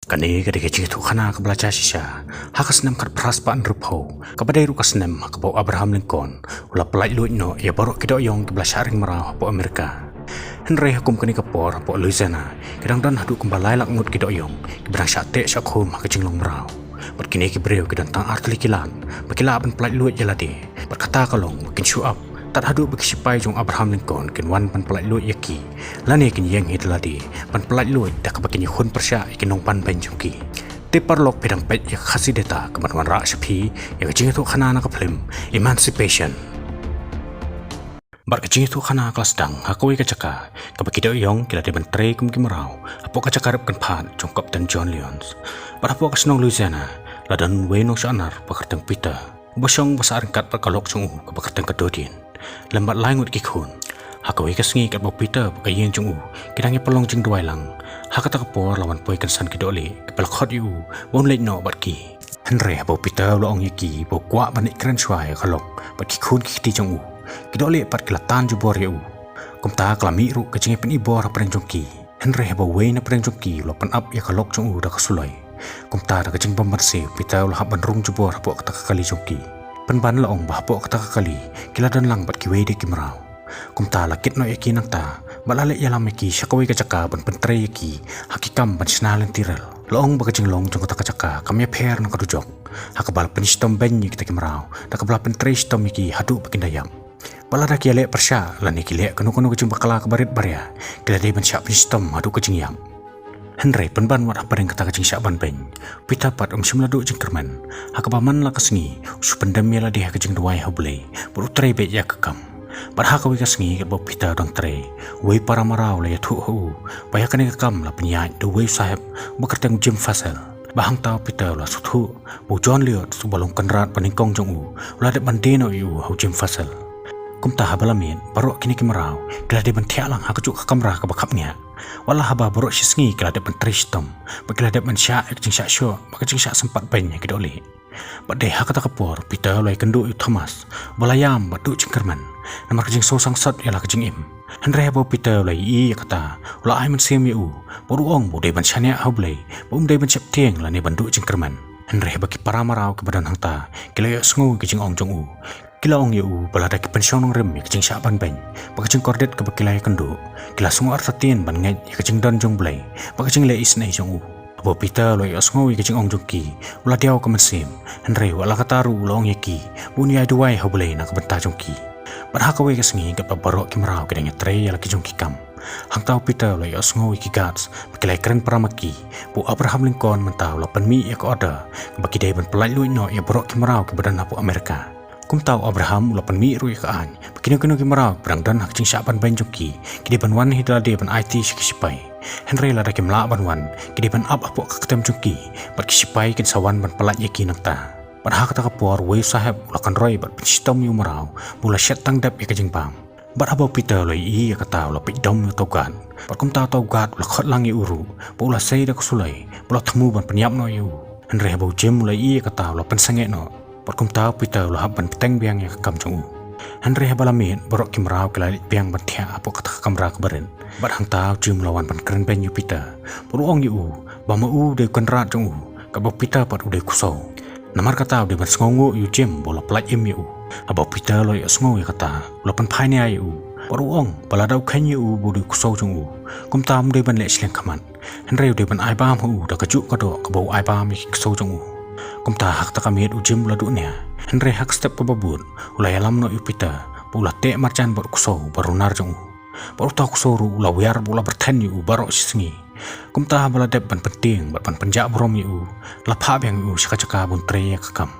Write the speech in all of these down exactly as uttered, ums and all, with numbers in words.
Kane ka dei ka jingïathuhkhana kaba la jia shisha ha ka snem khatphra spah hynriewphew, kaba dei ruh ka snem ha kaba u Abraham Lincoln u la pyllait luid noh ïa baroh ki dohïong kiba la shah ring mraw hapoh Amerika. Hynrei ha kum kane ka por hapoh Louisiana ki dang don haduh kumba lai lak ngut ki dohïong kiba dang shah teh shah khum ha ka jinglong mraw. Bad kine ki briew ki don tang artylli ki lad ba ki lah ban pyllait luid ïa lade. Bad kata ka long ba kin shu ap tad haduh ba ki shipai jong Abraham Lincoln kin wan ban pyllait luid ïa ki, lane kin ïeng hi da lade ban pyllait luid da kaba kin ïakhun pyrshah ïa ki nongpanbeiñ jong ki. Te paralok, phi dang peit ïa ka Khasi Data kaban wanrah sha phi ïa ka jingïathuhkhana na ka phlim Emancipation. Bad ka jingïathuhkhana ka la sdang ha kawei ka jaka kaba ki dohïong ki la dei ban trei kum ki mraw hapoh ka jaka rep kynphad jong u Captain John Lyons. Bad hapoh ka shnong Louisiana la don uwei u nongshonar ba kyrteng Peter, uba shong ba sah ryngkat bad ka lok jong u kaba kyrteng ka Dodin, lem bad lai ngut ki khun. Ha kawei ka sngi katba u Peter bad ka ïing jong u ki dang ïa pynlong jingduwai lang, ha kata ka por la wan poi kynsan ki dohlieh kiba la khot ïa u ba un leit noh bad ki. Hynrei haba u Peter u la ong ïa ki ba u kwah ban leit kren shuwa ïa ka lok bad ki khun ki kti jong u, ki dohlieh pat ki la tan jubor ïa u. Kumta ka la mih ruh ka jingïapyni bor hapdeng jong ki. Hynrei haba uwei na pdeng jong ki u la pynap ïa ka lok jong u da ka suloi, kumta da ka jingbym banse u Peter u la hap ban rung jubor hapoh kata ka kali jong ki. Pynban la ong ba hapoh kata ka kali ki la don lang bad kiwei de ki mraw. Kumta la kit noh ïa ki nangta bad la leit ïalam ïa ki sha kawei ka jaka ban pyntrei ïa ki ha ki kam ban shna lynti rel. La ong ba ka jinglong jong kata ka jaka kam ïapher na ka dujok, ha kaba la pynshitom beiñ ïa kita ki mraw da kaba la pyntrei shitom ïa ki haduh ba kin da ïap. Bad lada ki ïaleh pyrshah lane ki leh kano kano ka jingbakla kaba rit ba ria, ki la dei ban shah pynshitom haduh ka jingïap. Hynrei pynban wat hapdeng kata ka jingshah ban beiñ, u Peter pat um shym la duh jingkyrmen, ha kaba man la ka sngi u shu pyndem ïa lade ha ka jingduwai ha U Blei bad u trei beit ïa ka kam. Bad ha kawei ka sngi katba u Peter u dang trei, uwei u para mraw u la ïathuh ha u ba ïa kane ka kam la pynïaid da uwei u saheb uba kyrteng u Jim Fussell. Bad hangta u Peter u la sngewthuh ba u John Lyons uba long u kynrad banyngkong jong u u la dep ban die noh ïa u ha u Jim Fussell. Kumta haba la miet, baroh kine ki mraw ki la dei ban thiah lang ha kajuh ka kamra kaba khapngiah. Wat la haba baroh shi sngi ki la dep ban trei shitom bad ki la dep ban shah ïa ka jingshah shoh bad ka jingshah sympat beiñ ha ki dohlieh. Bad dei ha kata ka por u Peter u la ïakynduh ïa u Thomas uba la ïam bad duh jingkyrmen namar ka jingsngewsangsot ïa la ka jingim. Hynrei haba u Peter u la ïohi ïa kata, u la ai mynsiem ïa u bad u ong ba u dei ban shaniah ha U Blei, ba um dei ban sheptieng lane ban duh jingkyrmen. Hynrei haba ki para mraw kiba don hangta ki la ïohsngew ïa ka jingong jong u, ki la ong ïa u ba lada ki pynshong nongrim ïa ka jingshah ban beiñ bad ka jingkordit kaba ki la ïakynduh, ki la sngew artatien ban ngeit ïa ka jingdon jong U Blei bad ka jingleh isynei jong u. Haba u Peter u la ïohsngew ïa ka jingong jong ki, u la diaw ka mynsiem. Hynrei wat la katta ruh u la ong ïa ki ba un ïai duwai ha U Blei na ka bynta jong ki. Bad ha kawei ka sngi katba baroh ki mraw ki dang ïatrei ïa la ki jong ki kam, hangta u Peter u la ïohsngew ïa ki guards ba ki la ïakren para ma ki ba u Abraham Lincoln mynta u la pynmih ïa ka order ba ki dei ban pyllait luid noh ïa baroh ki mraw kiba don hapoh Amerika. Kumta u Abraham u la pynmih ruh ïa ka aiñ ba kino kino ki mraw kiba dang don ha ka jingshah ban beiñ jong ki, ki dei ban wan hi da lade ban aiti sha ki shipai. Hynrei lada kim lah ban wan, ki dei ban ap hapoh ka ktem jong ki bad ki shipai kin sa wan ban pyllait ïa ki nangta. Bad ha kata ka por uwei u saheb u la kynroi bad pynshitom ïa u mraw ba u la shet tang dep ïa ka jingbam. Bad haba u Peter u la ïohi ïa kata u la peit dom ïa uta u guard. Bad kumta uta u guard u la khot lang ïa u ruh bad u la sei da ka suloi bad u la thmu ban pynïap noh ïa u. Hynrei haba u Jim u la ïohi ïa kata u la pynsangeh noh. Bad kumta u Peter u la hap ban bteng biang ïa ka kam jong u. Hynrei haba la miet baroh ki mraw ki la leit biang ban thiah hapoh kata ka kamra kaba rit. Bad hangta u Jim u la wan ban kren beiñ ïa u Peter bad u ong ïa u ba ma u u dei u kynrad jong u, katba u Peter pat u dei u ksew. Namar kata u dei ban sngewnguh ïa u Jim ba u la pyllait im ïa u. Haba u Peter u la ïohsngew ïa kata u la pynphai nia ïa u bad u ong ba lada u kheiñ ïa u ba u dei u ksew jong u, kumta um dei ban leh shiliang khmat. Hynrei u dei ban ai bam ha u da kajuh ka doh kaba u ai bam ïa ki ksew jong u. Kumta ha kata ka miet u Jim u la duh nia. Hynrei ha ka step kaba bud u la ïalam noh ïa u Peter ba u la teh marjan bad u ksew ba runar jong u. Bad uta u ksew ruh u la wiar bad u la byrthen ïa u baroh shi sngi. Kumta haba la dep ban pyntieng bad ban pynjah burom ïa u, la phah biang ïa u sha ka jaka ban trei ïa ka kam.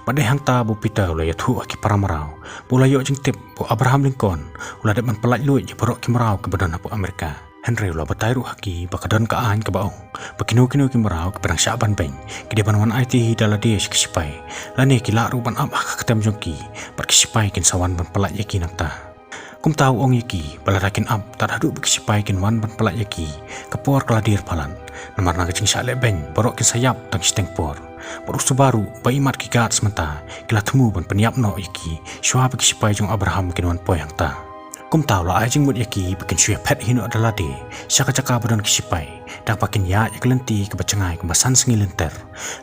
Bad dei hangta ba u Peter u la ïathuh ha ki para mraw ba u la ïoh jingtip ba u Abraham Lincoln u la dep ban pyllait luid ïa baroh ki mraw kiba don hapoh Amerika. Hynrei u la batai ruh ha ki ba ka don ka aiñ kaba ong ba kino kino ki mraw kiba dang shah ban beiñ ki dei ban wan aiti hi da lade sha ki shipai, lane ki lah ruh ban ap ha ka ktem jong ki bad ki shipai kin sa wan ban pyllait ïa ki nangta. Kumta u ong ïa ki ba lada kin ap tad haduh ba ki shipai kin wan ban pyllait ïa ki, ka por ka la dier palat. Namar na ka jingshah leh beiñ baroh kin sa ïap tang shiteng por. Bad u suba ruh ba imat ki guards mynta ki la thmu ban pynïap noh ïa ki shuwa ba ki shipai jong u Abraham kin wan poi hangta. Kumta u la ai jingmut ïa ki ba kin shu ïa phet hi noh da lade sha ka jaka ba don ki shipai, da kaba kin ïaid ïa ka lynti kaba jngai kumba san sngi lynter,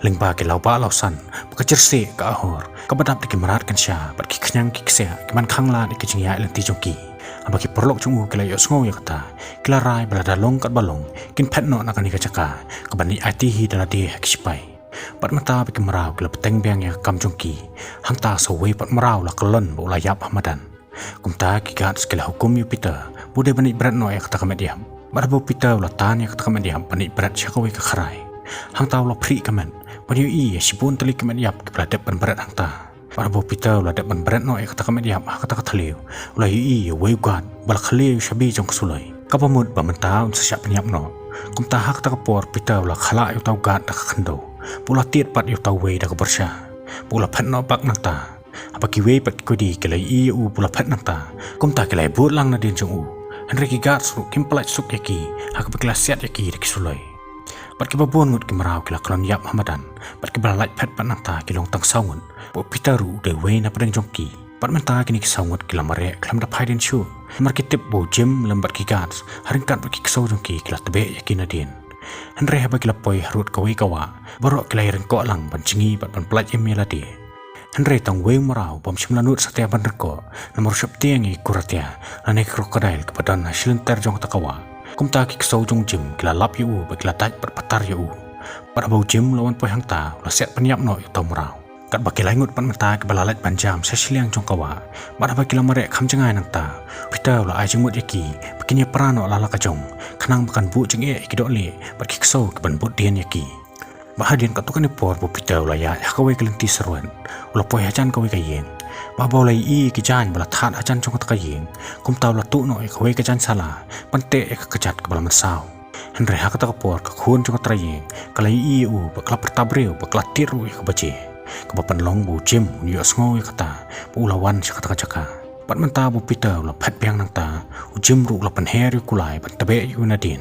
lyngba ki lawbah lawsan, ba ka jyrsieh ka ahur, kaba dap da ki mrad kynsha bad ki khñiang ki ksiah, ki ban khanglad ïa ka jingïaid lynti jong ki. Haba ki paralok jong u ki la ïohsngew ïa kata, ki la rai ba lada long katba long, kin phet noh na kane ka jaka, kaban ïai aiti hi da lade ha ki shipai. Bad mynta ba ki mraw ki la bteng biang ïa ka kam jong ki, hangta sa uwei pat mraw la kyllon ba u la ïap ha madan. Kumta ki guards ki la hukum ïa u Peter ba u dei ban ïeit bret noh ïa kata ka met ïap. Bad haba u Peter u la tan ïa kata ka met ïap ban ïeit bret sha kawei ka khrai, hangta u la phrieh ka met ban ïohi ïa shibun tylli ki met ïap kiba la dep ban bret hangta. Bad haba u Peter u la dep ban bret noh ïa kata ka met ïap ha kata ka thliew, u la ïohi ïa uwei u guard ba la khlieh ïa u shabi jong ka suloi, kaba mut ba mynta un sa shah pynïap noh. Kumta ha kata ka por u Peter u la khlad ïa uta u guard da ka khyndew, bad u la tied pat ïa uta uwei da ka byrsa, bad u la phet noh bak nangta. Haba kiwei pat ki khyllipmat ki la ïohi ïa u ba u la phet nangta, kumta ki la ïabud lang nadien jong u. Hynrei ki guards ruh kim pyllait suk ïa ki ha kaba ki la siat ïa ki da ki suloi. Bad kiba bun ngut ki mraw ki la kyllon ïap ha madan, bad kiba la lait phet pat nangta ki long tang saw ngut, bad u Peter ruh u dei uwei na pdeng jong ki. Bad mynta kine ki saw ngut ki la mareh khlem da phai dien shuh, namar ki tip ba u Jim lem bad ki guards, ha ryngkat bad ki ksew jong ki, ki la tbeh ïa ki nadien. Hynrei haba ki la poi harud kawei ka wah, baroh ki la ïaryngkoh lang ban jngi bad ban pyllait im ïa lade. Hynrei tang uwei u mraw bym shym la nud satia ban ryngkoh, namar u sheptieng ïa ki kuartia lane ki crocodile kiba don ha shilynter jong kata ka wah. Kumta ki ksew jong u Jim ki la lap ïa u bad ki la dait bad patar ïa u. Bad haba u Jim u la wan poi hangta, u la siat pynïap noh ïa uta u mraw. Katba ki lai ngut pat mynta kiba la lait ban jam sha shiliang jong ka wah, bad haba ki la mareh kham jngai nangta, u Peter u la ai jingmut ïa ki ba kin ïapra noh la la ka jong, khnang ba kan buh jingeh ïa ki dohlieh bad ki ksew kiban bud dien ïa ki. Bad hadien katto katne por ba u Peter u la ïaid ha kawei ka lynti sarwet, u la poi hajan kawei ka ïing. Bad haba u la ïohi ïa ki jaiñ ba la thad hajan jong kata ka ïing, kumta u la tuh noh ïa kawei ka jaiñ sala ban teh ïa ka kjat kaba la mynsaw. Hynrei ha kata ka por ka khun jong ka trai ïing ka la ïohi ïa u bad ka la pyrta briew bad ka la tied ruh ïa ka baje, kaba pynlong ba u Jim un ïohsngew ïa kata, bad u la wan sha kata ka jaka. Bad mynta ba u Peter u la phet biang nangta, u Jim ruh u la pynher ïa u kulai ban tbeh ïa u nadien.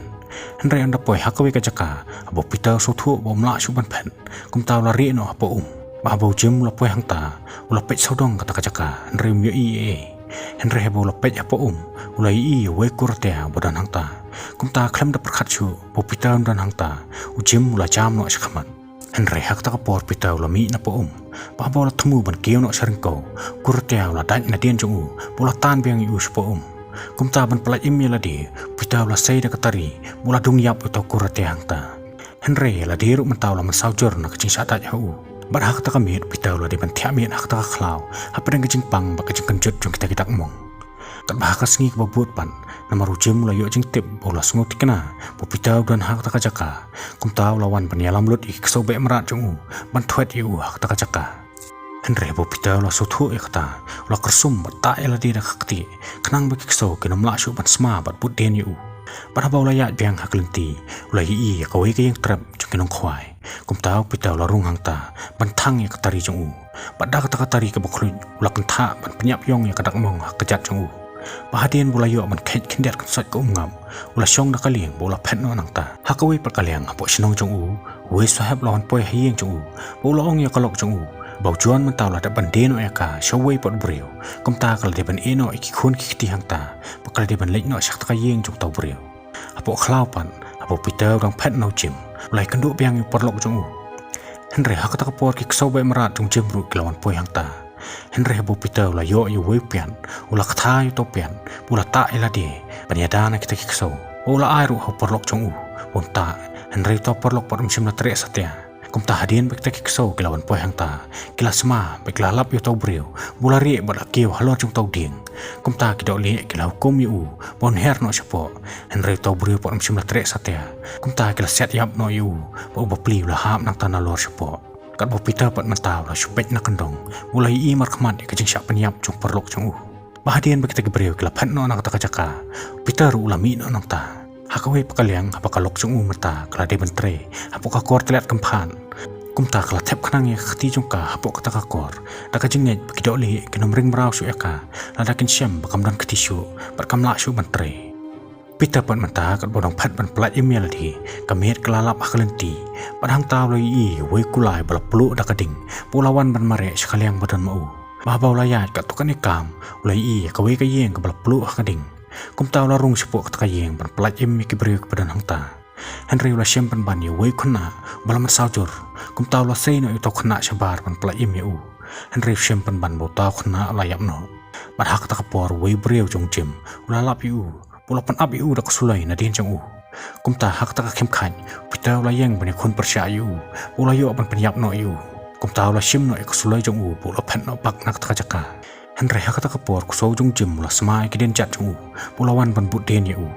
Hynrei ynda poi ha kawei ka jaka, haba u Peter u sngewthuh ba um lah shuh ban phet, kumta u la rieh noh hapoh um. Bad haba u Jim u la poi hangta, u la peit sawdong kata ka jaka, hynrei um ïohi ei ei. Hynrei haba u la peit hapoh um, u la ïohi ïa uwei u kuartia ba don hangta. Kumta khlem da pyrkhat shuh ba u Peter un don hangta, u Jim u la jam noh shakhmat. Hynrei ha kata ka por u Peter u la mih napoh um. Bad haba u la thmu ban kiew noh sha ryngkew, u kuartia u la dait nadien jong u, bad u la tan biang ïa u shapoh um. Kumta ban pyllait im ïa lade, u Peter u la sei da ka tari, bad u la dung ïap ïa uta u kuartia hangta. Hynrei ïa lade ruh mynta u la mynsaw jur na ka jingshah dait ha u. Bad ha kata ka miet u Peter u la dei ban thiah miet ha kata ka khlaw, hapdeng ka jingpang bad ka jingkynjut jong kita ki dakmong. Katba ha ka sngi kaba bud pat, namar u Jim u la ïoh jingtip bad u la sngewthikna ba u Peter u don ha kata ka jaka, kumta u la wan ban ïalam lut ïa ki ksew beh mrad jong u ban thwet ïa u ha kata ka jaka. Hynrei haba u Peter u la sngewthuh ïa kata, u la kyrsum bad tah ïa lade da ka ktieh, khnang ba ki ksew kin ym lah shuh ban sma bad bud dien ïa u. Bad haba u la ïaid biang ha ka lynti, u la ïohi ïa kawei ka ïing trep jong ki nongkhwai. Kumta u Peter u la rung hangta ban thang ïa ka tari jong u. Bad da kata ka tari kaba khluit u la kynthah ban pynïap ïong ïa ka dakmong ha ka kjat jong u. Bad hadien ba u la ïoh ban kheit khyndiat kynsoit ka umngap, u la shong da ka lieng bad u la phet noh nangta. Ha kawei pat ka liang hapoh shnong jong u, uwei u sahep u la wan poi ha ïing jong u, bad u la ong ïa ka lok jong u ba u John mynta u la dep ban die noh ïa ka sha uwei pat u briew. Kumta ka la dei ban ïeh noh ïa ki khun ki kti hangta, bad ka la dei ban leit noh sha kata ka ïing jong uta u briew. Hapoh khlaw pat, haba u Peter u dang phet na u Jim, u la ïakynduh biang ïa u paralok jong u. Hynrei ha kata ka por ki ksew beh mrad jong u Jim ruh ki la wan poi hangta. Hynrei haba u Peter u la ïoh ïa uwei u piat, u la kthar ïa uta u piat, bad u la tah ïa lade ban ïada na kita ki ksew. Bad u la ai ruh ha u paralok jong u ban tah, hynrei uta u paralok pat um shym la treh satia. Kumta hadien ba kita ki ksew ki la wan poi hangta, ki la sma bad ki la lap ïa uta u briew ba u la rieh bad la kiew halor jong uta u dieng. Kumta ki dohlieh ki la hukum ïa u ba un her noh shapoh, hynrei uta u briew pat um shym la treh satia. Kumta ki la siat ïap noh ïa u, bad u bapli u la hap nangta nalor shapoh. Katba u Peter pat mynta u la shu peit na kyndong, bad u la ïohi markhmat ïa ka jingshah pynïap jong u paralok jong u. Bad hadien ba kita ki briew ki la phet noh na kata ka jaka, u Peter ruh u la mih noh nangta. Ha kawei pat ka liang haba ka lok jong u mynta ka la dei ban trei hapoh ka kor tylliat kynphad, kumta ka la thep khnang ïa ka kti jong ka hapoh kata ka kor, da ka jingngeit ba ki dohlieh kin ym ring mraw shuh ïa ka lada kin shem ba kam don kti shuh bad kam lah shuh ban trei. Peter pat mynta katba u dang phet ban pyllait im ïa lade, ka miet ka la lap ha ka lynti, bad hangta u la ïohi ïa uwei u kulai ba la pluh da ka ding, bad u la wan ban mareh sha ka liang ba don ma u. Bad haba u la ïaid katto katne kam, u la ïohi ïa kawei ka ïing kaba la pluh ha ka ding. Kumta u la rung shapoh kata ka ïing ban pyllait im ïa ki briew kiba don hangta. Hynrei u la shem pynban ïa uwei u khynnah uba la mynsaw jur. Kumta u la sei noh ïa uta u khynnah shabar ban pyllait im ïa u. Hynrei u shem pynban ba uta u khynnah u la ïap noh. Bad ha kata ka por uwei u briew jong u Jim u la lap ïa u, bad u la pynap ïa u da ka suloi nadien jong u. Kumta ha kata ka khyndiat, u Peter u la ïeng ban ïakhun pyrshah ïa u, bad u la ïoh ban pynïap noh ïa u. Kumta u la shim noh ïa ka suloi jong u bad u la phet noh bak na kata ka jaka. Hynrei ha kata ka por u ksew jong u Jim u la sma ïa ki dienjat jong u, bad u la wan ban bud dien ïa u.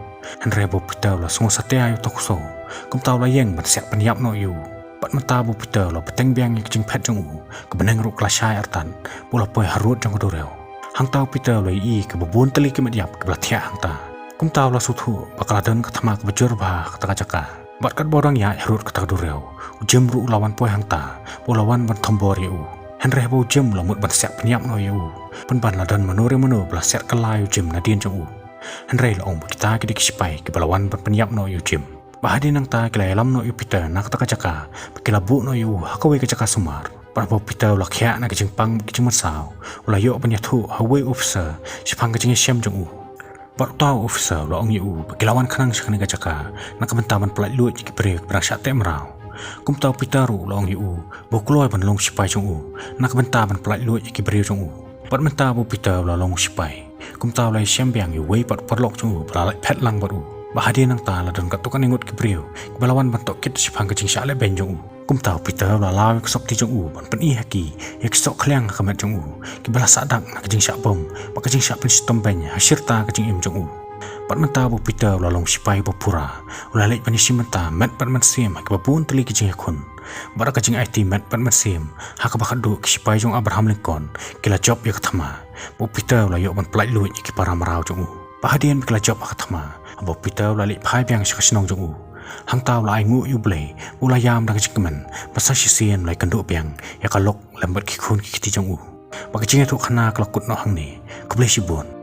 Hynrei haba u Peter u la sngew satia ïa uta u ksew, kumta u la ïeng ban siat pynïap noh ïa u. Bad mynta ba u Peter u la bteng biang ïa ka jingphet jong u, ka bneng ruh ka la shai artat, bad u la poi harud jong ka duriaw. Hangta u Peter u la ïohi ïa kiba bun tylli ki met ïap kiba la thiah hangta. Kumta u la sngewthuh ba ka la don ka thma kaba jur bha ha kata ka jaka. Bad katba u dang ïaid harud kata ka duriaw, u Jim ruh u la wan poi hangta, bad u la wan ban thombor ïa u. Hynrei haba u Jim u la mut ban siat pynïap noh ïa u, pynban la don mano re mano ba la siat kylla ïa u Jim nadien jong u. Hynrei la ong ba kita ki dei ki sipai kiba la wan ban pynïap noh ïa u Jim. Bad hadien nangta ki la ïalam noh ïa u Peter na kata ka jaka, bad ki la buh noh ïa u ha kawei ka jaka sumar. Bad haba u Peter u la khiah na ka jingpang bad ka jingmynsaw, u la ïoh ban ïathuh ha uwei u officer shaphang ka jingïashem jong u. Bad uta u officer u la ong ïa u ba ki la wan khnang sha kane ka jaka na ka bynta ban pyllait luid ïa ki briew kiba dang shah teh mraw. Kumta u Peter ruh u la ong ïa u ba u kloi ban long sipai jong u na ka bynta ban pyllait luid ïa ki briew jong u. Bad mynta ba u Peter u la long sipai, kumta u la ïashem biang ïa uwei pat u paralok jong u ba la lait phet lang bad u. Bad hadien nangta la don katto katne ngut ki briew kiba la wan ban tohkit shaphang ka jingshah lehbeiñ jong u. Kumta u Peter u la law ïa ka sopti jong u ban pyni ha ki ïa ki soh khliang ha ka met jong u, kiba la sah dak na ka jingshah bom bad ka jingshah pynshitom beiñ ha shirta ka jingim jong u. Bad mynta ba u Peter u la long sipai ba pura, u la leit ban ïashim bynta met bad mynsiem ha kiba bun tylli ki jingïakhun. Bad da ka jingaiti met bad mynsiem ha kaba khatduh, ki sipai jong u Abraham Lincoln ki la jop ïa ka thma, bad u Peter u la ïoh ban pyllait luid ïa ki para mraw jong u. Bad hadien ba ki la jop ha ka thma, haba u Peter u la leit phai biang sha ka shnong jong u, hangta u la ainguh ïa U Blei, u la ïam da ka jingkmen ba sa shisien u la ïakynduh biang ïa ka lok lem bad ki khun ki kti jong u. Bad ka jingïathuhkhana ka la kut noh hangne. Khublei shibun.